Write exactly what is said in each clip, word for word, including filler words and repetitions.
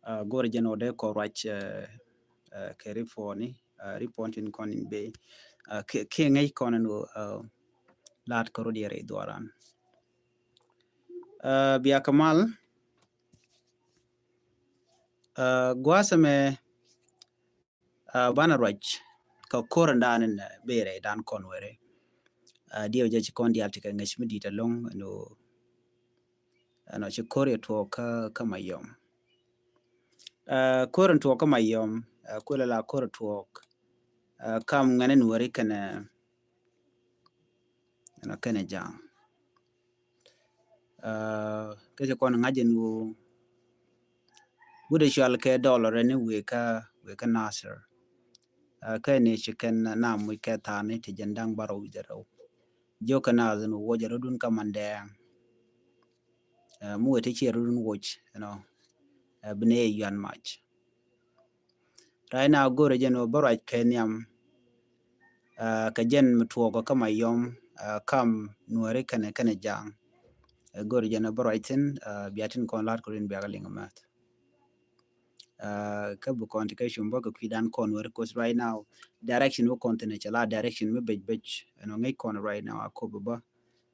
Go̱rɛ jɛn ɔ dee kɔ ruac kɛ ripɔtni, ripɔt tin kɔn in bee kiɛ ŋäc kɔn in ɣöö la̱t kɛ rot yɛ rɛy dhuɔran. Bia kɛ mal, gua̱a̱th ɛmɛ banɛ ruac kɛ ko̱r in dan in bee rɛy dan kɔn weri. Diɛw jɛ ci kɔn diaal ti kɛ ŋäc mi di̱i̱t ɛlɔ̱ŋ ɛn ɣöö ɛnɔ ci ko̱r yɛ tuɔɔk kä, kä Mayɔm. Ko̱r in tuɔɔk kä Mayɔm, kuël ala ko̱r in tuɔɔk kam ŋuɛ̈ni Nuääri kɛnɛ, ɛnɔ kɛnɛ Ja̱a̱ŋ. Kä ci kɔn ŋa̱c ɛn ɣöö wut ɛ cual kɛ dɔlɔr ɛn wëë kä, wëë kä Nasir. Kä ni ci kɛn nam muc kɛ tha̱a̱ni ti jɛn da̱ŋ bärɔw wi̱cdɛ rɛw. Jiök kɛ naath ɛn ɣöö wuɔcɛ rɔ̱dun kä Mandɛɛŋ. Mi wëë ti ciɛ rɔ̱dun woc ɛnɔ bi nɛ yuan mac. Right now go̱rɛ jɛn ɣöö bä ruac kɛ nhiam kɛ jɛn mi tuɔɔk kä Mayɔm kam Nuääri kɛnɛ, kɛnɛ Ja̱a̱ŋ. Go̱rɛ jɛn ɣöö bä ruac thi̱n bia tin kɔn la̱t kɛ rin bia kɛ liŋ mɛth. Kä bi kɔn ti kɛ cumbä kɛ kui̱dan kɔn weri, 'cause right now direction wä kɔn thin cɛ la direction mi bec bec ɛnɔ ŋäc kɔn right now a kop bä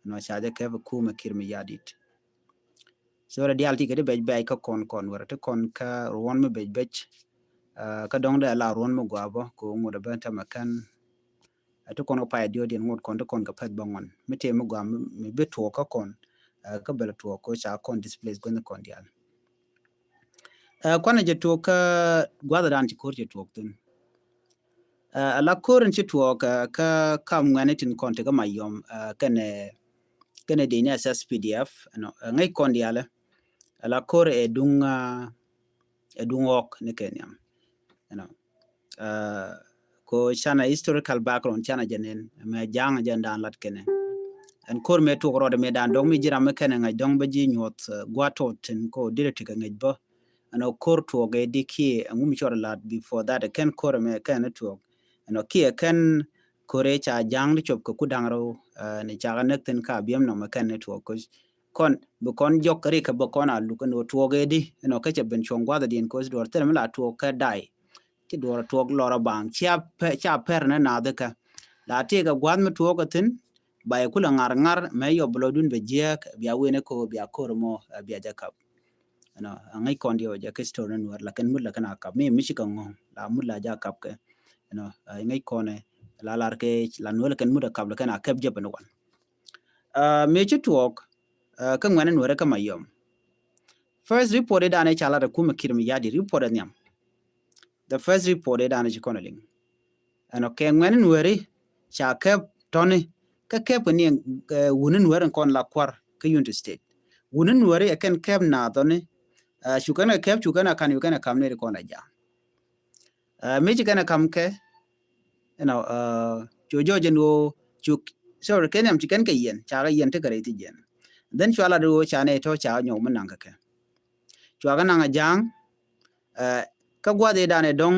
ɛnɔ ca jɛ kɛ bi kumɛ Kiir Mayardit. So rɛ diaal ti kɛ ti bec bec kä kɔn, kɔn weri ti kɔn kä ruɔn mi bec bec. Kä dɔŋ dee la ruɔn mi gua bä ko ŋut bä tamɛ kɛn. Ti kɔn kɛ pay diɔ diɛn ŋut kɔn ti kɔn kɛ pɛth bä ŋuan mi tëë mi gua mi bi tuɔɔk kä kɔn. Kä bɛl tuɔɔk ko ca kɔn displace guänh kɔn diaal. Kuanɛ jɛ tuɔɔk kä gua̱th dan ci ko̱r cɛ tuɔɔk thin. Ala ko̱r in ci tuɔɔk kä kam ŋuɛ̈ni tin kɔn ti kä Mayɔm kɛnɛ, kɛnɛ dini S S P D F ɛnɔ ŋäc kɔn diaal. Ala ko̱r ɛ duŋ, ɛ duŋ ɣɔk ni kɛ nhiam. Ɛnɔ ko canɛ historical background canɛ jɛ nen mɛ Ja̱a̱ŋ jɛ dan lat kɛnɛ. Ɛn ko̱r mɛ tuɔɔk rɔɔdɛ mɛ dan dɔŋ mi ji̱ ram mi kɛnɛ ŋa̱c dɔŋ bä ji̱ nyuɔth gua̱a̱t tɔt tin ko dirɛ ti kɛ ŋäc bä. Ɛnɔ ko̱r tuɔɔk ɛ di kiɛ ɛŋu mi cɔr lat before that kɛn ko̱r mɛ kɛn tuɔɔk. Ɛnɔ kiɛ kɛn ko̱r ɛ ca Ja̱a̱ŋ di cop kɛ ku da̱ŋ rɛw ni cakɛ näk thin ka biɛm nɔmɛ kɛn tuɔɔk. Kɔn bi kɔn jɔk rik kɛ bä kɔn a luk ɛn ɣöö tuɔɔk ɛ di ɛnɔ kä cɛ ben cuɔ̱ŋ gua̱th diɛn ko̱c duɔr thilɛ mi la tuɔɔk kɛ day. Ci duɔr tuɔɔk lɔr a baŋ cia pɛr ni naath kä la tëëk ɛ gua̱th mi tuɔɔk ɛ thi̱n. Ba yɛ kulɛ ŋar ŋar mɛ yɔp bi lɔcdun bɛ jiääk bia wen ɛ ko̱o̱k bia ko̱r mɔ bia jɛ kap. Ɛnɔ a ŋäc kɔn diɛ wä jɛ kä story ni Nuäär lakin mut lakin a kap mi mi ci kɛ ŋɔ̱ŋ la mut la jɛ a kap kɛ. Ɛnɔ a ŋäc kɔn ɛ la lar kɛ la Nuäär lakin mut a kap lakin a kɛp jɛ bɛ ni wan. Mëë ci tuɔɔk kä ŋuɛ̈ni Nuäärä kä Mayɔm. First report i̱ danɛ ca lat ɛ kumɛ Kiir Mayardit report ɛ nhiam. The first report i̱ danɛ ci kɔn ɛ liŋ ɛnɔ kɛ ŋuɛ̈ni Nuääri ca kɛp tɔni kä kɛp kɛ ni wuni Nuäär in kɔn la kuar kä Unity State. Wuni Nuääri ɛ kɛn kɛp naath tɔni cu kɛn kɛ kɛp cu kɛn a kan cu kɛn a kam ni ri kɔn a ja̱a̱ŋ. Mëë ci kɛn ɛ kam kɛ ɛnɔ cu jɔɔc ɛn ɣöö cu sorry kɛ nhiam ci kɛn kɛ yɛn ca kɛ yɛn tekɛ rɛy ti jiɛn. Then cua lat ɣöö ca nɛ tɔ̱ ca nyɔk mi naŋ kɛ kɛ cua kɛ naŋ a ja̱a̱ŋ. Kä gua̱th i̱ danɛ dɔ̱ŋ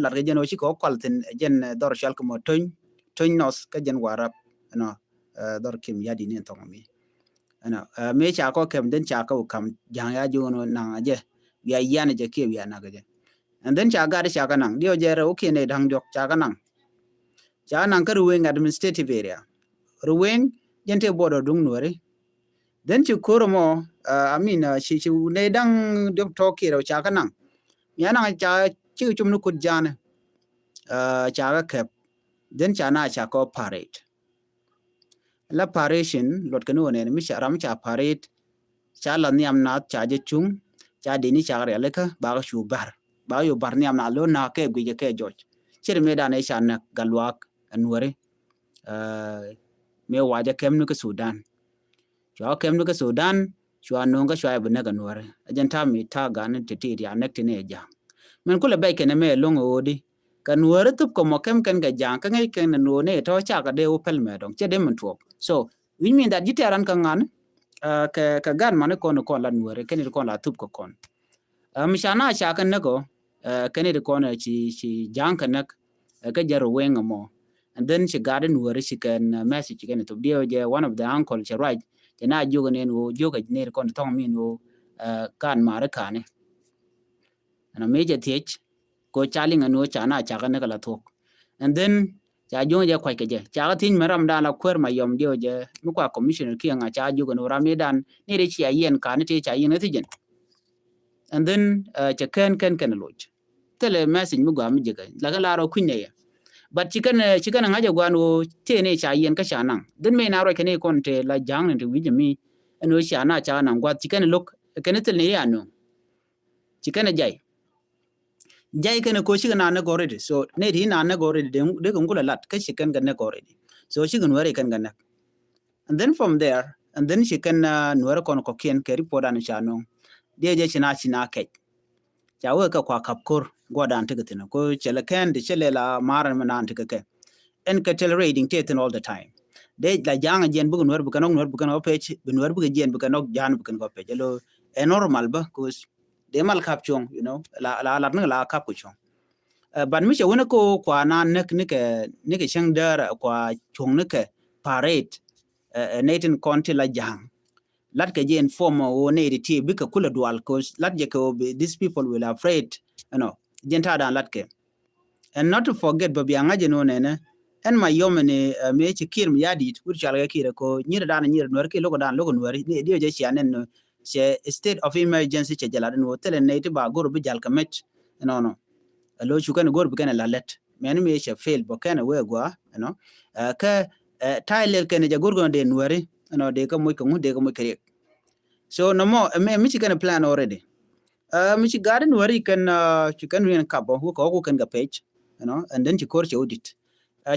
lat kɛ jɛn ɣöö ci kɛ wä kual thi̱n jɛn dhɔr cual kɛ mɔ töny töny nɔth kä jɛn Warap ɛnɔ dhɔr kim yadi ni thɔŋ mi. Ɛnɔ mëë ca kɔ kɛm then ca kɛ wä kam ja̱a̱ŋ ya ji̱ ɣöö naŋ a jɛ wiaa yian a jɛ kiɛ wiaa nak a jɛ. And then ca gat ca kɛ naŋ diɔ jɛ rɛw kiɛ nɛ da̱ŋ diɔk ca kɛ naŋ. Ca kɛ naŋ kä Ruweng administrative area. Ruweng jɛn tëë border duŋ Nuääri. Then ci ko̱r mɔ I mean ci ci nɛ da̱ŋ diɔk tɔk kiɛ rɛw ca kɛ naŋ. Nya naŋ ca ci kɛ cum ni kut ja̱a̱nɛ. Ca kɛ kɛp then ca na ca kɛ operate. La paration luɔt kɛ ni wä nɛn mi ca ram ca parit ca la nhiam naath ca jɛ cuŋ ca dini ca rialikä bakɛ cu bar bakɛ cu bar nhiam naath lo na kɛ guicɛ kɛ jɔc. Cir mi dan i̱ ca näk Gatluak ɛ Nuääri. Mi wacɛ kɛm ni kä Sudan cua kɛm ni kä Sudan cua no̱o̱ŋ kä cua yɛ bi näk ɛ Nuääri. Ɛ jɛn ta̱a̱ mi ta̱a̱ gan ni ti ti ria näk ti ni ɛ ja̱a̱ŋ. Min kulɛ bɛc kɛn ɛmɛ ɛlɔ̱ŋ ɛ ɣöödi kɛ Nuääri thup kɛ mɔ kɛm kɛn kɛ ja̱a̱ŋ kä ŋäc kɛn ɛ Nuääri ni ɛ tɔ̱ cakɛ dee wä pɛl mɛ dɔ̱ŋ cɛ dee min tuɔɔk. So which mean that ji̱ tɛ̈ran kä ŋa̱n kɛ kɛ gan mani kɔn kɔn la Nuääri kɛn it kɔn la thup kɛ kɔn. Mi ca na ca kɛ näk ɔ kɛn it kɔn ci ci ja̱a̱ŋ kɛ näk. Kä jɛ Ruweng ɛmɔ and then ci gat in Nuääri ci kɛn message ci kɛn thup diɛ jɛ one of the uncle cɛ ruac cɛ na jiök nen ɣöö jiök ɛ ner kɔn thɔŋ min ɣöö kan mari kani. Ɛnɔ mëë jɛ thiec ko ca liŋ ɛn ɣöö ca na cakɛ ni kɛ la thuɔ̱k. And then ca juŋ jɛ kuac kɛ jɛ, cakɛ thiec mɛ ram dan la kuäär Mayom diɛw jɛ mi kua commissioner kiɛ ŋa, ca juɔk ɛn ɣöö ram mi dan ni ri cia yiɛn ka ni tëë ca yiɛn kä thiec jɛn. And then cɛ kɛn kɛn kɛn loc. Thilɛ message mi gɔaa mi jiäkä, lakin la rɔ kui̱ny nɛ yɛ. But ci kɛn ci kɛn ŋa̱c ɛ gua̱a̱n ɣöö tëë ni ca yiɛn kä ca naŋ. Then mëë na ruac kɛn i̱ kɔn tëë la ja̱a̱ŋ ni ti wi̱c mi ɛn ɣöö cia na ca naŋ gua̱th, ci kɛn lo̱k kɛn thil ni ri a nööŋ. Ci kɛn jay. Jay kɛn ko cikɛ na näk already. So nɛ ti na näk already, dee kɛ ŋul a lat kä ci kɛn kɛ näk already. So cikɛ Nuäri kɛn kɛ näk. And then from there, and then ci kɛn Nuäri kɔn kɔkiɛn kɛ report an ca nöŋ. Diɛ jɛ ci na ci na kɛc. Ca wee kɛ kua kap kor guɔ dan tikɛ thin ko cɛ lɛ kɛn ti cɛ lɛ la mar an mi nan tikɛ kɛ. Ɛn kɛ tɛl raiding tëë thin all the time. Dee la ja̱a̱ŋ jiɛn bikɛ Nuäri bikɛ nɔk, Nuäri bikɛ nɔk pec, bi Nuäri bikɛ jiɛn bikɛ nɔk, ja̱a̱n bikɛ nɔk pec. Alo ɛ normal bä, 'cause dee mal kap cuɔ̱ŋ, you know, la la lat ni la kap kɛ cuɔ̱ŋ. But mi cɛ wä ni ko kua na näk nikɛ nikɛ cäŋ däär kua cuɔ̱ŋ nikɛ parade. Nɛy tin kɔn ti la ja̱a̱ŋ lat kɛ jɛ in form ɣöö nɛy ti ti bikɛ kulɛ dual, 'cause lat jɛ kɛ ɣöö these people will afraid, you know, jɛn ta̱a̱ dan lat kɛ. And not to forget bä bia ŋa̱c ɛn ɣöö nɛnɛ ɛn Mayom ni mëë ci Kiir mi ya̱ di̱i̱t wut cual kɛ Kiir ɛ ko nyir dan nyir Nuäri ki lo̱k dan lo̱k Nuäri diɛ jɛ cia nɛn cɛ state of emergency cɛ jɛ lat ɛn ɣöö thilɛ nɛy ti ba go̱r bi jal kɛ mɛc ɛnɔnɔ. Alo cu kɛn go̱r bi kɛn ɛ la lɛt mɛn mi cɛ fail bä kɛn ɛ wee gua ɛnɔ. Kɛ ta̱a̱ lɛl kɛn ɛ jɛ go̱r kɛn ɛ dee Nuäri ɛnɔ dee kɛ moc kɛ ŋu dee kɛ moc kɛ riɛk. So nɔmɔ ɛmɛ mi ci kɛn ɛ plan already. Mi ci gaat in weri kɛn ci kɛn riɛn kap ɔ wukɛ ɔk wukɛn kɛ pec, you know, and then ci ko̱r cɛ wä dit.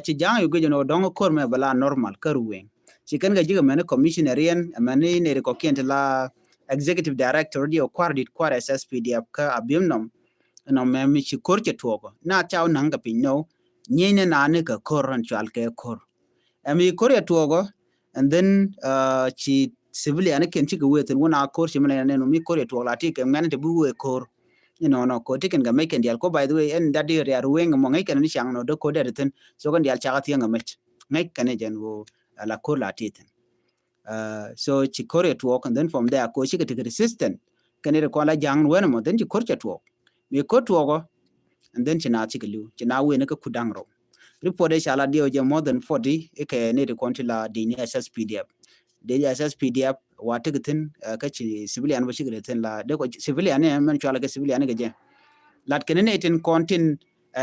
Ci ja̱a̱ŋ yu guic ɛn ɔ dɔ̱ŋ ko̱r mɛ bɛ la normal kä Ruweng. Ci kɛn kɛ ji̱ kɛ mɛni commissioner riɛn mɛni neri kɔkiɛn ti la executive director di ɔ kua̱r dit kua̱r S S P D F kä Abiɛm nɔm. Ɛnɔ mɛ mi ci ko̱r cɛ tuɔɔk ɔ na ca wä na̱ŋ kɛ piny nɔ nyieny ni nani kɛ ko̱r ɛn cual kɛ ko̱r. Ɛm yi ko̱r yɛ tuɔɔkɔ and then ci civilian ni kɛn cikɛ wee thin wun a ko̱r ci mi lɛn nɛn mi ko̱r yɛ tuɔɔk la ti kɛ ŋuɛn ti bi wee ko̱r. Inɔnɔ ko̱r ti kɛn kɛ mec kɛn dial ko by the way ɛn dat di riar weng mɔ ŋäc kɛn ni caŋ nɔ dee ko̱r dɛr thin so kɛn dial cakɛ thiäŋ kɛ mec ŋäc kɛn ni jɛn wo la ko̱r la ti thin. So ci ko̱r yɛ tuɔɔk and then from there ko̱r cikɛ ti kɛ resistant kɛn ni ri kɔn la jaŋ wen mɔ then ci ko̱r cɛ tuɔɔk. Mi ko̱r tuɔɔkɔ and then ci na cikɛ liw ci na wen kä kudaŋ rɔ. Report ɛ ca la diɛw jɛ more than forty ikɛ ni ti kɔn ti la di ni S S P D F. Di S S P D F wa ti kɛ thin kä ci civilian bä cikɛ thin la de kɔ civilian ni mɛn cual kɛ civilian ni kɛ jɛ. Lat kɛ ni ni tin kɔn tin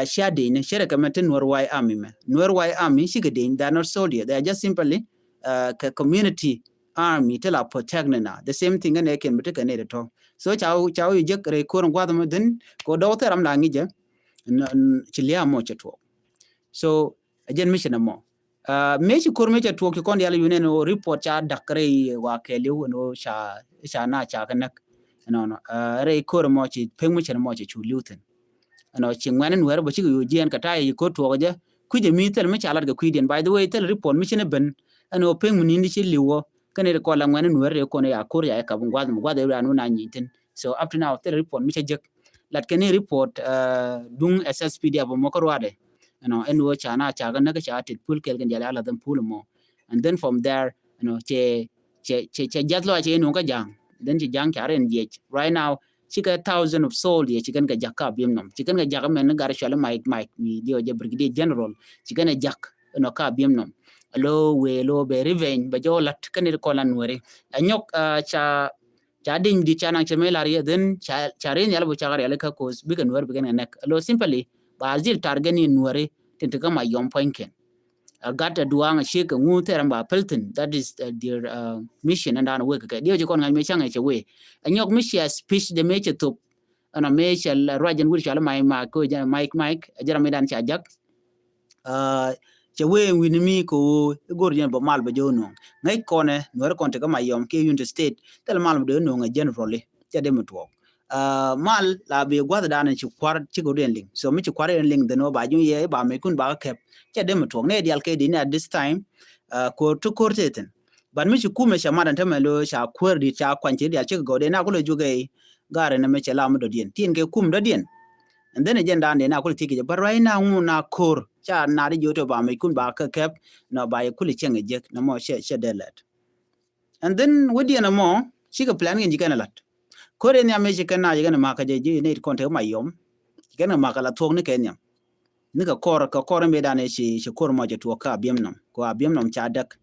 cia di ni cɛ rɛ kɛ mɛ tin Nuer White Army mɛ Nuer White Army cikɛ di, they are not soldier, they are just simply kɛ community army ti la protect ni na the same thing kɛ ni kɛn bi ti kɛ ni ti tɔ. So ca ca yu jek rɛ ko̱r guath mɛ dhin ko dɔw thɛram la ŋi̱cɛ. Ci lia̱a̱ mɔ cɛ tuɔɔk. So a jɛn mi cɛ nɛ mɔ mëë ci ko̱r mëë cɛ tuɔɔk ci kɔn dial yunɛn ɣöö report ca dak rɛy wa kɛɛliw ɛn ɣöö ca ca na ca kɛ näk. Ɛnɔnɔ rɛy ko̱r mɔ ci pek mi cɛ nɛ mɔ cɛ cu li̱w thin. Ɛnɔ ci ŋuɛn in wɛr bä cikɛ yo̱o̱ jiɛɛn kɛ ta̱a̱ yɛ ci ko̱r tuɔɔk jɛ kui̱c ɛ mi thil mi ca lat kɛ kui̱diɛn by the way thil report mi ci ni ben. Ɛn ɣöö pek mi ni̱n di ci li̱w ɣöö kɛn ri kɔl la ŋuɛn in wɛr ri kɔn ya ko̱r ya kap guath mi guath ri anu na nyi̱i̱ thin. So up to now thil report mi cɛ jek lat kɛn ni report duŋ S S P D F mɔ kä ruadɛ. You know, ɛn ɣöö ca na ca kɛ näk ca tit pul kɛl kɛn dial a lath ɛn pul mɔ. And then from there, you know, cɛ cɛ cɛ cɛ jath lɔac cɛ nuŋ kä ja̱a̱ŋ. Then ci ja̱a̱ŋ ca ren jiɛc right now cikɛ thousand of soldier ci kɛn kɛ jak kä Abiɛm nɔm ci kɛn kɛ jak mɛn ni gat cual Mike Mike mi diɔ jɛ brigadier general ci kɛn ɛ jak. You know, kä Abiɛm nɔm alo wee lo bɛ revenge bɛ jɛ wä lat kɛn ni kɔn la Nuɛri. Ɛ nyɔk ca ca diny di ca naŋ cɛ mi lar yɛ then ca ca rin yal bu ca rial kä koth bikɛ Nuɛri bikɛn kɛ nɛk alo simply ba zil target ni Nuɛri tin ti kä Mayom puɔ̱nykɛn. A gat a duaŋ a ciek a ŋu thɛr a ba pɛl thin that is their mission and dan wek kɛ diɛ ci kɔn ŋa̱c mi caŋ cɛ wee. A nyɔk mi cia speech de mi cɛ thop. Ɛn a mi cɛ ruac jɛn wut cɔal Mike Mike ko jɛn Mike Mike a jɛn a mi dan ca jak. Cɛ wee wi̱n mi ko i̱ go̱r jɛn bä mal bä jɛ wä nuɔ̱ŋ ŋäc kɔnɛ Nuɛri kɔn ti kä Mayom kiɛ Unity State thil mal mi dee wä nuɔ̱ŋ ɛ generally cɛ dee mi tuɔɔk. Mal la bi gua̱th dan ci kuar ci kɛ wä diɛn liŋ so mi ci kuar diɛn liŋ dhen wä ba juŋ yɛ i̱ ba mec kun ba kä kɛp cɛ dee mi tuɔɔk ni dial kɛ di ni at this time. Ko̱r ti ko̱r ti thin. But mi ci kumɛ cɛ mat ɛn tämɛ lo ca kuäär dit ca kuany ci dial cikɛ gɔw dee na kulɛ juɔk ɛ i̱ ga̱r ɛn ɛmɛ cɛ la mi dɔ̱diɛn tin kɛ kum dɔ̱diɛn. And then ɛ jɛn dan dee na kulɛ thiec kɛ jɛ but right now ŋun na ko̱r ca na di jiö tɔ ba mec kun ba kä kɛp. Nɔ ba yɛ kulɛ cieŋ ɛ jek nɔ mɔ cɛ cɛ dee lɛt. And then wä diɛn ɛmɔ cikɛ plan kɛn ji̱ kɛn ɛ lat. Ko̱r in nhiam i̱ ci kɛn na ci kɛn makä jɛ ji̱ ni kɔn te ma yɔm. Ci kɛn makä la thuɔk ni kɛ nhiam. Ni kɛ kɔr, kɛ kɔr in bi dan i̱ ci, ci ko̱r mɔ ci tuɔk kä Abiemnom. Kɛ Abiemnom ca däk.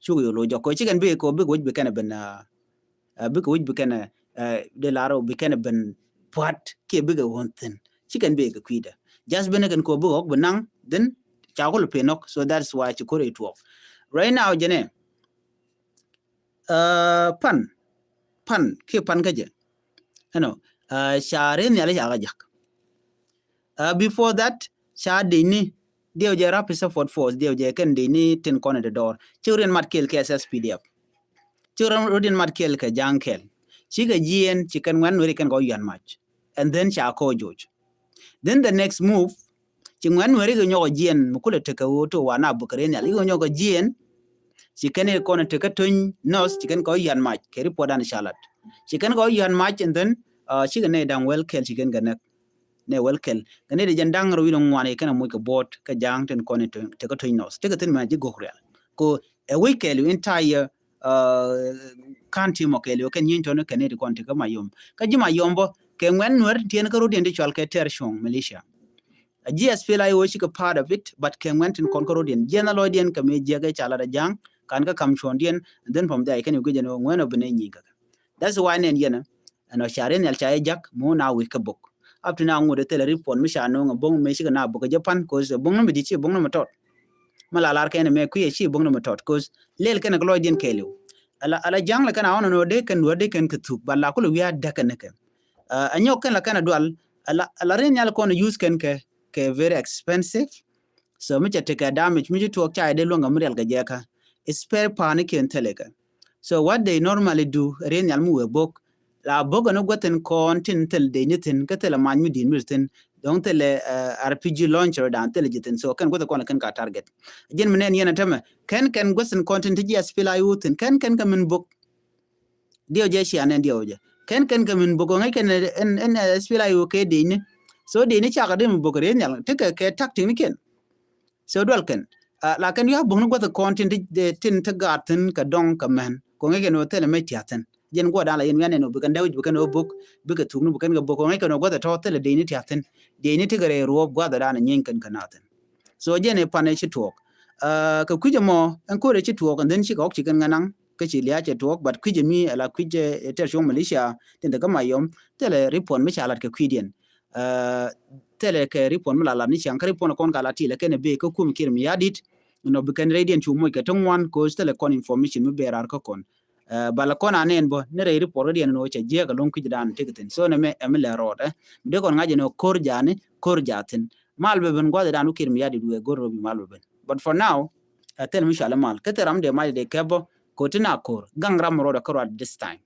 Cuk yol wä jɔk kɛ ci kɛn bi kɛ bi kɛ wi̱c bi kɛn ben, ah, ah, bi kɛ wi̱c bi kɛn, ah, de lar bi kɛn ben puat kiɛ bi kɛ won thin. Ci kɛn bi kɛ kui̱dɛ. Just ben kɛn kɛ bi ɣɔk bi naŋ, then ca kul pin nɔk. So that's why ci ko̱r i̱ tuɔk. Right now jɛnɛ, ah, pan, pan, kiɛ pan kä jɛ. Ɛnɔ, ah, ca ri nhiali ca kɛ jak. Ah, before that, ca dini, diɛw jɛ Rapid Support Force, diɛw jɛ kɛn dini tin kɔn in te dɔɔr. Ci rin mat kɛl kɛ S S P D F. Ci rin, rin mat kɛl kɛ ja̱a̱ŋ kɛl. Ci kɛ jiɛn, ci kɛn ŋuɛn nuɛri kɛn kɔ yuan mac. And then ca kɔ joc. Then the next move, ci ŋuɛn nuɛri kɛ nyɔk jiɛn, mi kulɛ tekɛ ɣöö to wa na buk kɛ ri nhial. Ikɛ nyɔk jiɛn, ci kɛn ikɔn tekɛ töny nɔth, ci kɛn kɔ yuan mac, kɛ report dan ca lat. Ci kɛn kɔ yuan mac, and then, ah, ci kɛ nɛ da̱ŋ wel kɛl, ci kɛn kɛ nɛk. Nɛ wel kɛl. Kɛ nɛ di jɛn da̱ŋ rɛw wi̱n ŋuan ikɛn a muc kɛ bo̱o̱t kɛ ja̱a̱ŋ tin kɔn tekɛ töny nɔth. Tekɛ thin mɛ ji̱ gok rial. Ko ɛ wi̱c kɛɛliw entire, ah, county mɔ kɛɛliw kɛn nyieny tɔni kɛn nɛ di kɔn tekɛ ma yɔm. Kä ji̱ ma yɔm bä, kɛ ŋuɛn nuɛr tiɛn kä rodiɛn ti cual kɛ tɛr cuɔ̱ŋ militia. A ji̱ S P L A I O cikɛ part of it, but kɛ ŋuɛn tin kɔn kä rodiɛn. Jiɛn a lɔcdiɛn kɛ mi jiɛk ɛ ca lat a ja̱a̱ŋ, kan kä kam cuɔ̱ɔ̱ŋdiɛn, and then from there, kɛn i̱ guic ɛn ɣöö ŋuɛn ɔ bi nɛ nyieny käkä. That's why nɛn yɛn ɛ, ɛn ɔ ca ri nhial ca jɛ jak, mi wä na wi̱i̱ kä bok. Up to now, ŋut ɛ thilɛ report mi ca no̱o̱ŋ ɛ bo̱ŋ mi cikɛ na bok ɛ jɛ pan, 'cause ɛ bo̱ŋ ni mi di̱t ci bo̱ŋ ni mi tɔt. Mi la lar kɛn ɛ mɛ kui̱ ɛ ci bo̱ŋ ni mi tɔt, 'cause lɛl kɛn ɛ kɛ lɔcdiɛn kɛɛliw. Ala, ala ja̱a̱ŋ lɛ kɛn a ɣɔn ɛn ɣöö dee kɛn duäär dee kɛn kɛ thuk, but la kulɛ wi̱i̱ a däk kɛn ɛ kɛ. Ah, ɛ nyɔk kɛn la kɛn a dual, ala, ala ri nhial kɔn use kɛn kɛ, kɛ very expensive. So mi cɛ tekɛ damage, mi ci tuɔɔk ca yɛ dee luäŋ kɛ mi rial kɛ jɛ kä. Spare part ni kiɛn thilɛ kɛ. So what they normally do, ri nhial mi wee bok. La bok ɛn guäthin kɔn tin thil dee ni thin, kä thil a many mi di̱i̱n mi thin. Dɔ̱ŋ thil, eh, R P G launcher dan thil ji̱ thin. So kɛn guäthi kɔn kɛn ka target. Ji̱n mi nɛn yɛn a tämɛ. Kɛn kɛn guäthin kɔn tin ti ji̱ S P L A I O thin. Kɛn kɛn kɛ min bok. Diɛw jɛ cia nɛn diɛw jɛ. Kɛn kɛn kɛ min bok ŋäc kɛn ɛn, ɛn, eh, S P L A I O kɛ dec ni. So dec ni cakɛ di mi bok ri nhial. Ti kɛ, kɛ tactic ni kɛn. So dual kɛn. Ah, la kɛn yua bok ni guath kɔn tin ti, tin ti gaat thin kɛ dɔŋ kɛ mɛn. Kɔ ŋäc kɛn wä thilɛ mɛ tiath thin. Jɛn guɔ dan la yɛn wian nɛn wä bi kɛn dee wic bi kɛn wä bok. Bi kɛ thuk ni bi kɛn kɛ bok. Kɔ ŋäc kɛn wä guath tɔ thilɛ dec ni tiath thin. Dec ni ti kɛ rɛy ruɔp guath dan nyieeny kɛn kɛ na thin. So jɛn ɛ pan ɛ ci tuɔɔk. Ah, kɛ kui̱c ɛmɔ, ɛn ko̱r ɛ ci tuɔɔk, and then ci kɛ ɣɔk ci kɛn ŋa naŋ, kä ci lia̱a̱ cɛ tuɔɔk, but kui̱c ɛmi, ala kui̱c ɛ, ɛ tɛr cuɔ̱ŋ militia, tin te kä Mayom, thilɛ report mi ca lat kɛ kui̱diɛn. Ah, thilɛ kɛ report mi la lat ni ciaŋ, kä report kɔn ka la tilɛ kɛn ɛ bee kä kum Kiir Mayardit, nɔ bi kɛn rɛydiɛn cu moc kɛ ti ŋuan, 'cause thilɛ kɔn information mi bee raar kä kɔn. Ah, bala kɔn a nɛn bä, ni rɛy report kädiɛn ni wä cɛ jiɛɛk ɛlɔ̱ŋ kui̱c dan tekɛ thin. So nɛ mɛ, ɛmi lɛ rɔɔdɛ. Mi dee kɔn ŋa̱c ɛn ɛ ko̱r ja̱a̱ni, ko̱r ja̱a̱ thin. Mal bɛ ben gua̱th dan wä Kiir Mayardit wee go̱r rɔ bi mal bɛ ben. But for now, ɛ thil mi cuali mal. Kä thil ram dee mac dee kɛp bä, ko̱ ti na ko̱r. Gaŋ ram rɔɔdɛ kä ruat this time.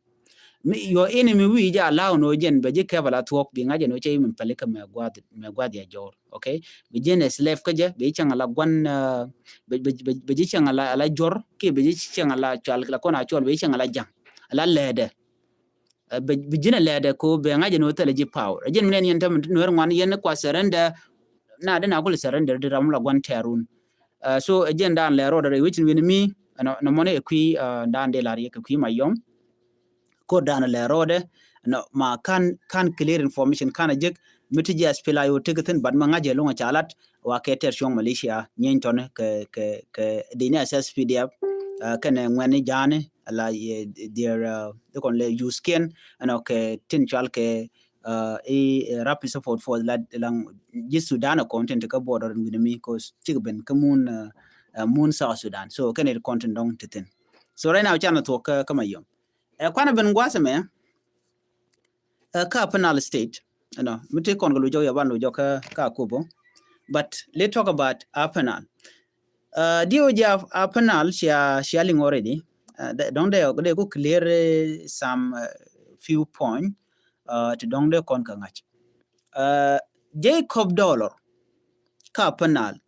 Mi, your enemy wi̱i̱ jɛ allow ni wä jɛn bɛ ji̱ kɛp ala thuɔ̱k bi ŋa̱c ɛn wä cɛ i̱ min pɛli kä mɛ gua̱th, mɛ gua̱th ya jɔɔr. Okay? Bi ji̱n ɛ slave kä jɛ, bi ji̱ cäŋ ala gua̱n, ah, bi, bi, bi, bi ji̱ cäŋ ala, ala jɔr, kiɛ bi ji̱ cäŋ ala cual, la kɔn a cual, bi ji̱ cäŋ ala ja̱ŋ. Ala lɛɛdɛ. Eh, bi, bi ji̱n ɛ lɛɛdɛ ko bɛ ŋa̱c ɛn wä thilɛ ji̱ power. Ɛ jɛn mi nɛn yɛn tämɛ nuɛr ŋuan yɛn ni kua surrender, na dee na kulɛ surrender di ram la gua̱n tɛɛrun. Eh, so ɛ jɛn dan lɛ rɔɔdɛ rɛy wecin wi̱n mi, ɛnɔ, nɔ mɔni ɛ kui̱, eh, dan dee lar yɛ kɛ kui̱ Mayom. Ko̱r dan lɛ rɔɔdɛ, nɔ, ma kan, kan clear information kan a jek, mi ti ji̱ S P L A I O tekɛ thin, but ma ŋa̱c ɛ luŋ a ca lat, wa kɛ tɛr cuɔ̱ŋ militia, nyieeny tɔni kɛ, kɛ, kɛ dini S S P D F, ah, kɛnɛ ŋuɛni ja̱a̱ni, ala yɛ, their, ah, di kɔn lɛ use kiɛn, ɛnɔ kɛ tin cual kɛ, ah, i̱, eh, Rapid Support Force la, la ji̱ Sudan a kɔn tin ti kä border wi̱ni mi, 'cause cikɛ ben kä mun, ah, ah, mun South Sudan. So kɛnɛ ti kɔn tin dɔŋ ti thin. So right now, canɛ thuɔk kä, kä Mayom. Ɛ kuanɛ ben gua̱a̱th ɛmɛ, ɛ, kä Upper Nile State, ɛnɔ, mi ti kɔn kɛ luc jɔk yɛ ban luc jɔk kä, kä Akobo. But let's talk about Upper Nile. Ɛ, diɛ wä jɛ Upper Nile cia, cia liŋ already. Ɛ, dɔ̱ŋ dee, dee ku clear, eh, some, eh, few point, ɛ, ti dɔ̱ŋ dee kɔn kɛ ŋa̱c. Ɛ, Jacob Dollar kä Upper Nile,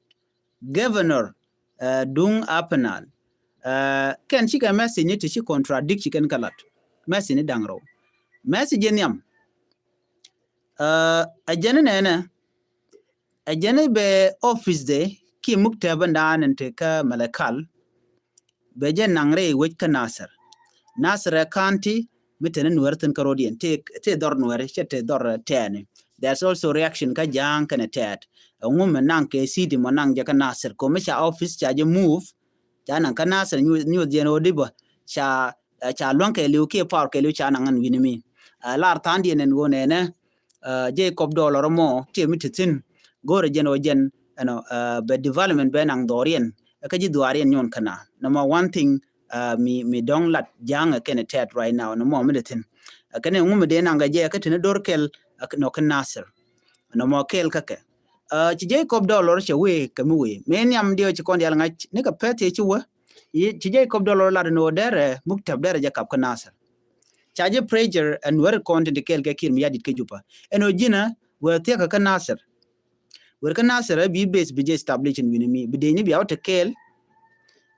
Governor, eh, duŋ Upper Nile. Eh, kɛn cikɛ message ni ti ci contradict ci kɛn kä lat. Message ni da̱ŋ rɛw. Message in nhiam. Eh, ɛ jɛn ni nɛnɛ. Ɛ jɛn ni bɛ office de ki muktɛbä ndan in ti kä Malakal. Bɛ jɛ naŋ rɛy wec kä Nasir. Nasir ɛ county, mi teni Nuɛr thin kä road yɛn, tëë, tëë dhɔr Nuɛr, cɛ tëë dhɔr, eh, tɛɛni. There's also reaction kä Ja̱a̱ŋ kɛnɛ Tɛɛt. Ɛŋu mi naŋ kɛ city mɔ naŋ jɛ kä Nasir, ko mi ca office ca jɛ move, ca naŋ kä Nasir nyuth, nyuth jɛn ɣöö di bä, ca, eh, ca luäŋ kɛ liw kiɛ power kɛ liw ca naŋ ɛn wi̱ni mi. Eh, lar tha̱a̱ŋdiɛn ɛn ɣöö nɛnɛ, eh, Jacob Dollar mɔ, tiɛ mi ti thin, go̱rɛ jɛn ɣöö jɛn, you know, eh, bɛ development bɛ naŋ dhɔriɛn, kä ji̱ dhuaariɛn nyuɔn kɛna. Number one thing, uh, mi, mi dɔ̱ŋ lat Ja̱a̱ŋ ɛ kɛnɛ Tɛɛt right now, ni mɔ mi dee thi̱n. Uh, kɛnɛ ŋu mi dee naŋ kɛ jɛ kä tini do̱r kɛl, uh, nɔ kä Nasir. Nɔ mɔ kɛl kä kɛ. Uh, ci Jacob Dollar cɛ wee kɛ mi wee. Mi nhiam diɛ ci kɔn dial ŋa̱c, ni kɛ pɛth cɛ ci wee. Yi, ci Jacob Dollar lat ni wä derɛ, muk tɛp derɛ jɛ kap kä Nasir. Ca jɛ pressure ɛn wɛr kɔn tin ti kɛl kɛ Kiir Mayardit kä Juba. Ɛn wä ji̱nä, wee thiɛk kä Nasir. Wer kä Nasir ɛ bi base bi jɛ establish in wi̱ni mi. Bi dee ni bia wä te kɛɛl.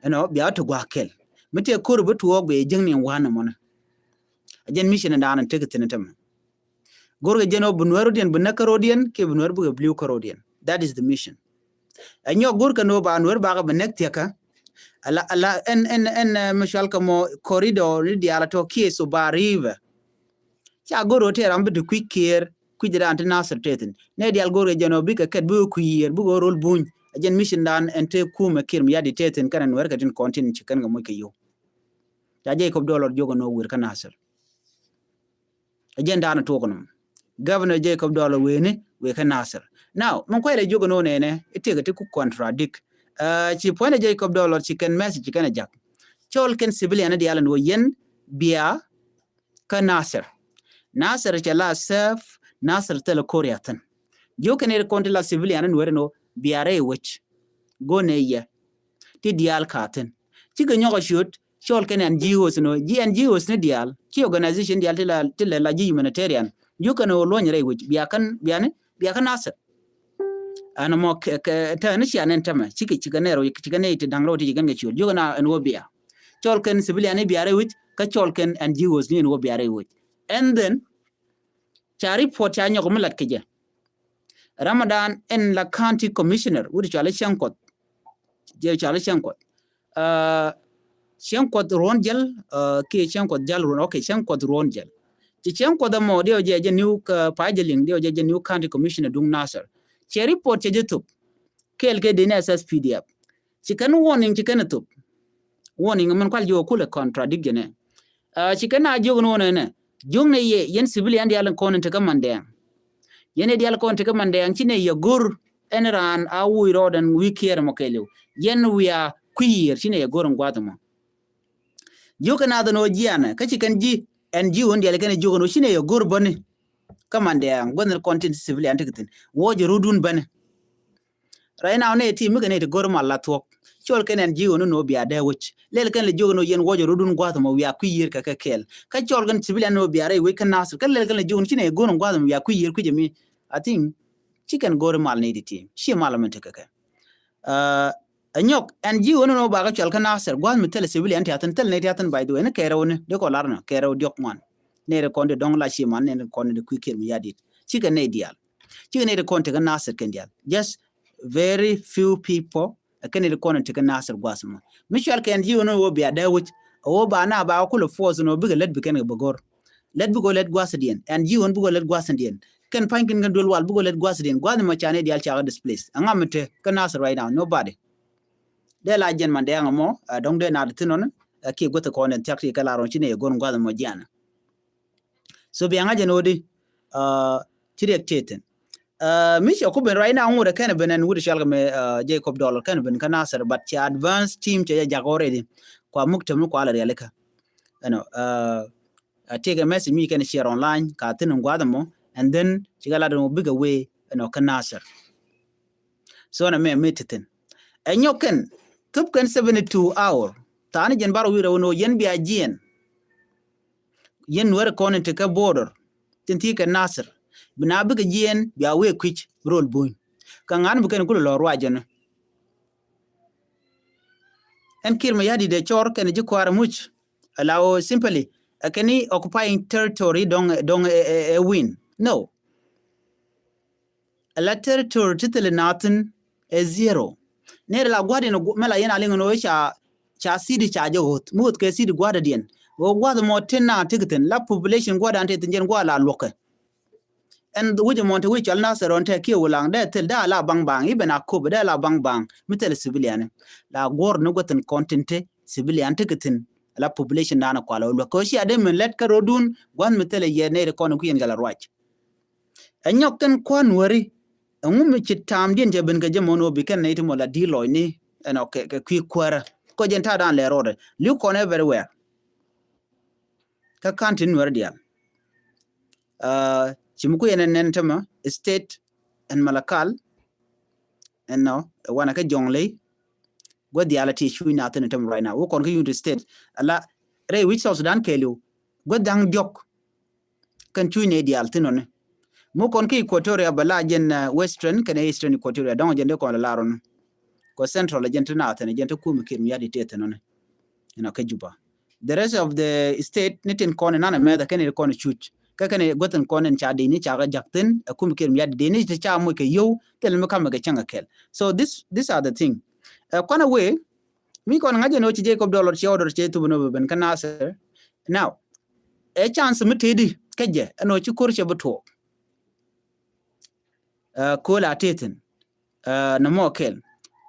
Ɛnɔ, bia wä te gua̱a̱k kɛɛl. Mi tëë ko̱r bi tuɔɔk bɛ jiäkni in wa̱a̱n ɛmɔnɛ. A jɛn mission in da̱a̱n in tek thi̱n in tämɛ. Go̱rkɛ jɛn ɔ bi Nuɛr rodiɛn bi näk kä rodiɛn, kiɛ bi Nuɛr bikɛ bli̱w kä rodiɛn. That is the mission. Ɛ nyɔk go̱rkɛ ni ɔ ba Nuɛr bakɛ bi näk thiäkä. Ala, ala, ɛn, ɛn, ɛn, eh, mi cual kɛ mɔ corridor ni diaal a tɔ kiɛ so ba river. Ca go̱r ɣöö tëë ram bi ti kui̱c Kiir, kui̱c raan ti Nasir tëë thi̱n. Nɛ diaal go̱r kɛ jɛn ɣöö bikɛ kɛt bikɛ kui̱ yiër, bikɛ ɣöö rol buny. A jɛn mission dan ɛn tëë kumɛ Kiir Mayardit tëë thi̱n kɛnɛ Nuɛr kɛ tin kɔn tin ci kɛn kɛ moc kɛ yio̱w. Ca Jacob Dollar jiök ɛn ɣöö wër kä Nasir. A jɛn dan ɛ tuɔk nɔm. Governor Jacob Dollar wëëni, wëë kä Nasir. Now, min kuay lɛ jiök ɛn ɣöö nɛnɛ, it tëëkɛ ti ku contradict. Uh, ci puɔ̱nydɛ Jacob Dollar ci kɛn message ci kɛn ɛ jak. Cɔl kɛn civilian diaal ɛn ɣöö yɛn bia kä Nasir. Nasir cɛ la safe, Nasir thilɛ korea thin. Jiök kɛn ir kɔn ti la civilian ni Nuɛr ni wä bia rɛy wec. Go̱n ɛ yɛ. Ti diaal ka thin. Cikɛ nyɔk a ciöt, cɔl kɛn N G Os ni wä. Ji̱ N G Os ni diaal. Ci organization diaal ti la, ti la, la ji̱ humanitarian. Jiök kɛn wä luɔ̱ny rɛy wec. Bia kɛn, bia ni, bia kä Nasir. Ɛn mɔ kɛ, kɛ, tɛ ni cia nɛn tämɛ. Cikɛ, cikɛ nɛy rɔ, cikɛ nɛy ti da̱ŋ rɔ ti ci kɛn kɛ ciöt. Jiök kɛn ɛn wä bia. Cɔl kɛn civilian ni bia rɛy wec, kä cɔl kɛn N G Os ni ɛn wä bia rɛy wec. And then, ca report ca nyɔk mi lat kɛ jɛ. Ramadan ɛn la county commissioner, wut cɔal i̱ Cäŋ Kuɔth. Jɛ cɔal i̱ Cäŋ Kuɔth. Uh, Cäŋ Kuɔth Ruɔ̱n Jäl, uh, kiɛ Cäŋ Kuɔth Jäl Ruɔ̱n, okay, Cäŋ Kuɔth Ruɔ̱n Jäl. Ci Cäŋ Kuɔth ɛmɔ diɛ wä jɛ jɛ new, uh, Pajɛ Liŋ, diɛ wä jɛ jɛ new county commissioner duŋ Nasir. Cɛ report cɛ jɛ thop. Kɛɛl kɛ dee ni S S P D F. Ci kɛn warning ci kɛn ɛ thop. Warning min kual jiök kulɛ contradict jɛ nɛ. Uh, ci kɛn a jiök ni wä nɛ nɛ. Jiök ni yɛ, yɛn civilian diaal in kɔn in tekä Mandɛɛŋ. Yɛn ɛ diaal kɔn in tekä Mandɛɛŋ, ci nɛ yɛ go̱r ɛn raan a wuc rɔɔdɛn wi̱i̱ Kiir ɛmɔ kɛɛliw. Yɛn wiaa kui̱ yiër, ci nɛ yɛ go̱r in gua̱th ɛmɔ. Jiök kɛ naath ɛn ɣöö jianɛ, kä ci kɛn ji̱, N G O ni diaal kɛn jiök ɛn ɣöö ci nɛ yɛ go̱r bäni. Kä Mandɛɛŋ, gua̱th ni kɔn tin civilian tekɛ thi̱n. Wuɔ̱c rutdun bäni. Right now nɛ ti mi kɛ nɛ ti go̱r mal la thuɔ̱k. Cɔl kɛn N G O ni nɔ bia dee wec. Lɛl kɛn lɛ jiök ni yɛn wuɔc rɔdun gua̱th mɔ wiaa kui̱ yiër kɛ kɛ kɛɛl. Kä cɔl kɛn civilian ni nɔ bia rɛy wec kä Nasir. Kä lɛl kɛn lɛ jiök ni ci nɛ go̱r gua̱th mɔ wiaa kui̱ yiër kui̱ jɛ mi. I think ci kɛn go̱r mal ni ti ti. Ci mal mɛ ti kɛ kɛ. Uh, ɛ nyɔk N G O ni nɔ ba kɛ cɔl kä Nasir. Gua̱th mi thilɛ civilian ti a thin, thilɛ ni ti a thin, by the way. Ni kɛɛrɛ wä ni. Dee kɔ lar ni. Kɛɛrɛ wä diɔk ŋuan. Nɛy ti kɔn ti dɔ̱ŋ la ci man, nɛy ti kɔn ti kui̱ Kiir Mayardit. Cikɛ nɛy diaal. Cikɛ nɛy ti kɔn ti kä Nasir kɛn diaal. Just very few people, ɛ kɛn ti kɔn ti kä Nasir gua̱th mɔ. Mi cual kɛ N G O ni wä bia dee wec, wä ba na ba kulɛ force ni wä bikɛ lät bi kɛn kɛ bä go̱r. Lät bikɛ lät gua̱thdiɛn. N G O ni bikɛ lät gua̱thdiɛn. Kɛn pa̱ny kɛn kɛn duel wal bikɛ lät gua̱thdiɛn. Gua̱th mɔ ca nɛy diaal ca kɛ displace. Ɛŋa mi te kä Nasir right now? Nobody. Dee la jɛn Mandɛɛŋ mɔ, ɛ, dɔ̱ŋ dee na di thin ɔni, ɛ, kiɛ guäth kɔn in thiak ti kɛ la rɔn ci nɛy ɛ go̱r gua̱th mɔ jianɛ. So bia ŋa̱c ɛn ɣöö di, uh, ci riɛk tëë thi̱n. Uh, mi cɛ ku ben right now ŋut ɛ kɛn ben ɛn wut cɔal kɛ mɛ, uh, Jacob Dollar kɛn ben kä Nasir, but cɛ advance team cɛ jɛ jak already. Kua muk tɛm ni kua lɛ rialikä. Ɛnɔ, uh, uh, tëëkɛ message mi kɛn share online, ka thi̱n in gua̱th ɛmɔ, and then cikɛ lat ɛn ɣöö bikɛ wee, ɛnɔ, kä Nasir. So ɛnɔ mɛ mi ti thi̱n. Ɛ nyɔk kɛn, thop kɛn seventy two hour. Thaani jɛn bar wi̱i̱ rɛw ɛn ɣöö yɛn bia jiɛn. Yɛn Nuɛr kɔn in te kä border tin ti kɛ Nasir, bi na bikɛ jiɛn bia wee kui̱c rol buny. Kä ŋa̱n bi kɛn kulɛ lɔ ruac jɔni. Ɛn Kiir Mayardit dee cɔr kɛn ji̱ kua̱r muc. Ala o simply ɛ kɛn i̱ occupying territory dɔŋ, dɔŋ ɛ, ɛ, ɛ win. No. Ala territory ti thil nathin ɛ zero. Nɛr la gua̱diɛn mɛ la yɛn a liŋ ni wee ca, ca city ca jɛ ɣoth. Mi ɣoth kɛ city gua̱dädiɛn. Wä gua̱th mɔ tin na ti ki thin la population gua̱dan ti thin jɛn gua̱ la luɔkɛ. Ɛn wi̱c mɔ ti wi̱c cɔl Nasir ɔn tɛ kiɛ Wulaŋ dee thil dee la baŋ baŋ, iben Akobo dee la baŋ baŋ mi thil civilian. La guɔr ni gua̱thin kɔn tin ti civilian ti ki thin la population dan kual wä luɔk kɛ wä cia dee min lɛt kä rodun gua̱th mi thil yɛ nɛy ti kɔn kui̱n gɛl a ruac. Ɛ nyɔk kɛn kua̱n weri ɛŋu mi ci taam diɛn cɛ ben kɛ jɛ mɔn wä bi kɛn nɛy ti mɔ la di lɔcni ɛn ɔ kɛ kui̱ kuäärä. Kɔ jɛn ta̱a̱ dan lɛ rɔɔdɛ li̱w kɔn everywhere. Kä ka̱n ti nuɛr diaal. Ci mi ku yɛn ɛn nɛn tämɛ state ɛn Malakal ɛn nɔ ɛ wanɛ kä Jɔŋley. Guä diaal ɛ ti cuc na thin tämɛ right now wä kɔn kä Unity State ala rɛy wi̱c South Sudan kɛɛliw guä dhaŋ diɔk. Kɛn cuc nɛ diaal thin nɔni mu kɔn kä Equatoria bɛ la jɛn Western kɛn Eastern Equatoria dɔŋ jɛn dee kɔn la lar ɔni. Kɔ Central jɛn ti na thin jɛn ti kumi kir mi yat itet thin nɔni. Inɔ kä Juba. The rest of the state ni tin kɔn inan amɛtha kɛn iri kɔn icuc kä kɛn guäthin kɔn in ca dini ca kä jak thin ɛ kumi kir mi yat dini ti ca muc kɛ yow thil mi kamɛ kɛ cäŋ kɛ kɛl. So this, these are the thing. Ɛ kɔn away mi kɔn ŋa̱c ɛn ɣöö ci Jacob Dollar ci order ci thupä nöbä ben kä Nasir. Now ɛ chance mi tëëdi kä jɛ ɛn ɣöö ci kor cɛ bi tuɔɔk. Ɛ kööl a tëë thin. Ɛ nɔmɔ kɛl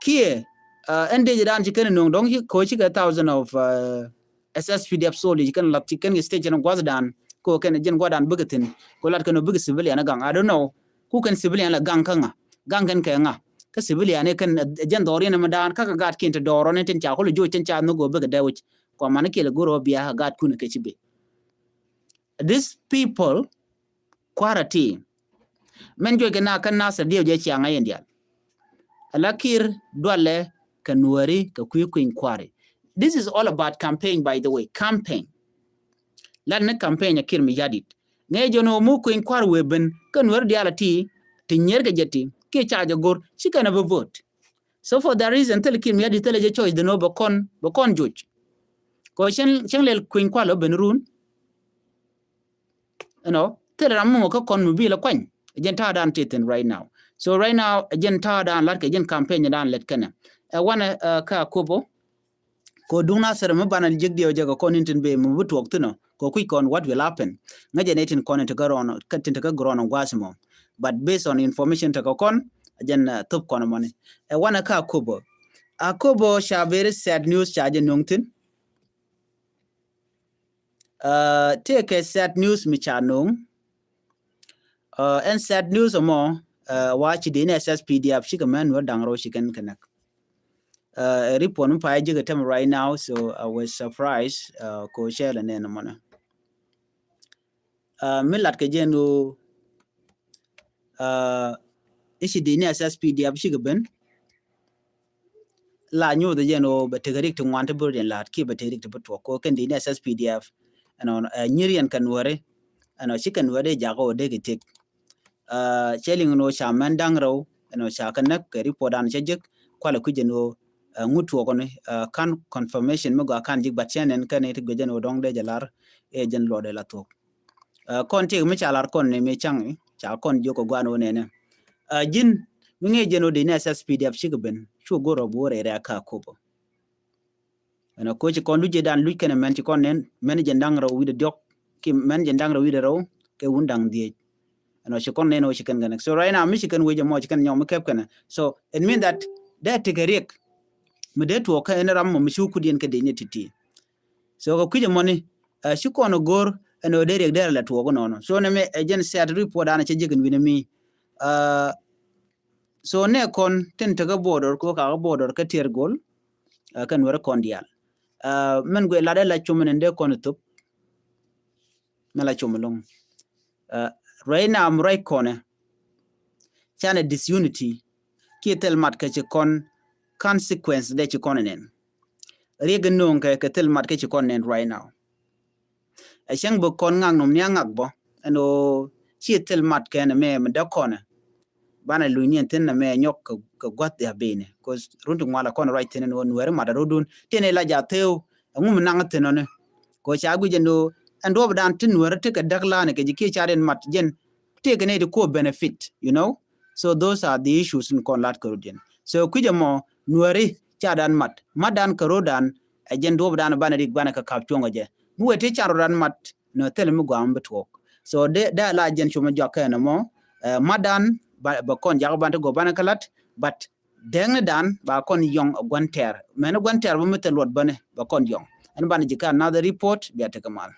kiɛ ɛ ɛn dee jɛ daan ci kɛn nuɔ̱ŋ dɔ̱ŋ ci kööl ci kɛ thousand of ɛ S S P D F soldier ci kɛn lat ci kɛn kɛ stage ɛn gua̱th daan. Kɛ kɛn jɛn gua̱th daan bikɛ thin kɛ lat kɛn bikɛ civilian ɛ gaŋ, I don't know. Ku kɛn civilian la gaŋ kä ŋa, gaŋ kɛn kɛ ŋa? Kä civilian ɛ kɛn ɛ jɛn dhɔr yɛn ɛmɛ daan kä kɛ gaat kiɛn ti dɔɔr ɔn tin ca kul joc tin ca nhök ɣöö bikɛ dee wic. Kua man kiɛl ɛ go̱r ɣöö bia ɛ gaat kun ɛ kɛ ci bi. These people kua̱r ɛ ti mɛn juɔc kɛ na kä Nasir diɛw jɛ ciaŋ a yɛn diaal. Ala kir dualɛ kɛ nuääri kɛ kui̱ kui̱ny kua̱ri. This is all about campaign, by the way, campaign. Lat ni campaign a kir mi yadit ŋee jɔn ɣöö mu kui̱ny kua̱r wee ben kä nuääri diaal a ti ti nyier kɛ jɛ ti kiɛ ca jɛ go̱r ci kɛn a bi vote. So for that reason thil kir mi yadit thil a jɛ choice dhin ɣöö bɛ kɔn bɛ kɔn joc. Kɔ cɛn cɛn lɛl kui̱ny kua̱r lɔ ben run. You know, thil ram mɔ kä kɔn mi bi la kuany. Jɛn ta̱a̱ dan ti thin right now. So right now jɛn ta̱a̱ dan lat kɛ jɛn campaign dan lɛt kɛnɛ ɛ wanɛ kä Akobo. Kɔ duŋ Nasir mi banɛ jek diɛw jɛ kɛ kɔn in tin bee mi bi tuɔk thin ɔ kɔ kui̱ kɔn what will happen. Ŋäcɛ ni tin kɔn in ti kä rɔn kä tin ti kä grɔn gua̱a̱th mɔ. But based on information ti kɛ kɔn jɛn thop kɔn mɔni. Ɛ wanɛ kä Akobo. Akobo ca very sad news ca jɛ nuŋ thin. Tëëkɛ sad news mi ca no̱o̱ŋ. Ɛn sad news ɛmɔ wa ci dini S S P D F cikɛ mɛn wä da̱ŋ rɛw ci kɛn kɛ näk. Ɛ report mi pay jikɛ tɛm right now, so I was surprised. Ko cɛ lɛ nɛn ɛmɔnɛ. Mi lat kɛ jɛn ɣöö i̱ ci dini S S P D F cikɛ ben. La nyuuth jɛn ɣöö bɛ tekɛ rik ti ŋuan ti bi rot in la̱a̱t kiɛ bɛ tekɛ rik ti bi tuɔk kɛ kɛn dini S S P D F. Ɛnɔ nyir yɛn kɛ nuääri ɛnɔ ci kɛ nuääri jak ɣöö dee kɛ tëk. Cɛ liŋ ɛn ɣöö ca mɛn da̱ŋ rɛw ɛnɔ ca kɛ näk kɛ report dan cɛ jek kualɛ kui̱c ɛn ɣöö ŋut tuɔɔkɔni. Kan confirmation mi gɔaa kan jik, but cɛ nɛn kɛn ti guic ɛn ɣöö dɔ̱ŋ dee jɛ lar ɛ jɛn luɔtdɛ la thuɔ̱k. Kɔn tiek mi ca lar kɔn ni mi caŋ ca kɔn jiök kɛ guan wä nɛnɛ. Ji̱n mi ŋi̱i̱c jɛn wä di ni S S P D F cikɛ ben cu go̱r ɔ bi wä rɛy rɛ̈ɛ̈k kä Akobo. Ɛn ɔ koci kɔn luc jɛ dan luc kɛnɛ mɛn ci kɔn nɛn mɛn jɛn da̱ŋ rɛw wi̱cdɛ diɔ̱k ki mɛn jɛn da̱ŋ rɛw wi̱cdɛ rɛw kɛ wun da̱ŋ dhieec. Ɛn ɔ ci kɔn nɛn ɔ ci kɛn kɛnɛ. So right now mi ci kɛn wec ɛmɔ ci kɛn nyɔk mi kɛp kɛnɛ. So it mean that dee tekɛ riɛk mi dee tuɔɔk kä ɛn ram mɔ mi ci wä kudiɛn kɛ dec ni ti̱ti̱. So kɛ kui̱c ɛmɔni ci kɔn ɛ go̱r ɛn ɣöö dee riɛk dee rɛ lɛ tuɔɔk inɔnɔ. So nɛ mɛ ɛ jɛn sɛt report danɛ cɛ ji̱ kɛn wi̱nɛ mi. So nɛ kɔn tin tekä border kɛ kakä border kä tiɛr gol. Kɛn wɛrɛ kɔn diaal mɛn guɛ lat ɛ la com ɛn dee kɔn ɛ thop. Mɛ la com ɛlɔŋ. Ruac nam ruac kɔnɛ canɛ disunity kiɛ thil mat kɛ ci kɔn consequence dee ci kɔn ɛ nɛn. Riek in no̱o̱ŋ kɛ kɛ thil mat kɛ ci kɔn nɛn right now. Ɛ cäŋ bä kɔn ŋak nom ni a ŋak bä ɛn ɣöö ci thil mat kɛn ɛmɛ mi däk kɔnɛ. Banɛ luny ni ɛn thi̱n ɛmɛ nyɔk kɛ gua̱th dhia benɛ. Cause run ti ŋual ɛ kɔn ruac thi̱n ɛn ɣöö nuɛɛri mat ɛ rotdun tin ila ja theu. Ɛŋu mi naŋ thi̱n ɔni kɛ ɣöö ca guic ɛn ɣöö ɛn duɔ̱ɔ̱p dan ti nuɛɛri ti kɛ däk la̱a̱nɛ kɛ ji̱ kiɛ ca riɛn mat jɛn. Tëëkɛ nɛy ti kuɔp benefit, you know. So those are the issues in kɔn lat kɛ rot yɛn. So kui̱c ɛmɔ nuääri ca dan mat mat dan kɛ rot dan. Ɛ jɛn duɔ̱ɔ̱p dan banɛ rik banɛ kɛ kap cuɔ̱ŋ ɛ jɛ. mi wee ti can rɔ dan mat nɔ thil mi gɔaa mi bi tuɔɔk. So dee dee la jɛn cumɛ jɔak kɛn mɔ, eh, mat dan ba kɔn jak ban ti gɔ ban kɛ lat, but dɛŋni dan ba kɔn yɔŋ guan tɛɛr. Mɛni guan tɛɛr ba mi thil luɔt bäni ba kɔn yɔŋ. Ɛn ban ji̱ kɛ another report bia tekɛ mal.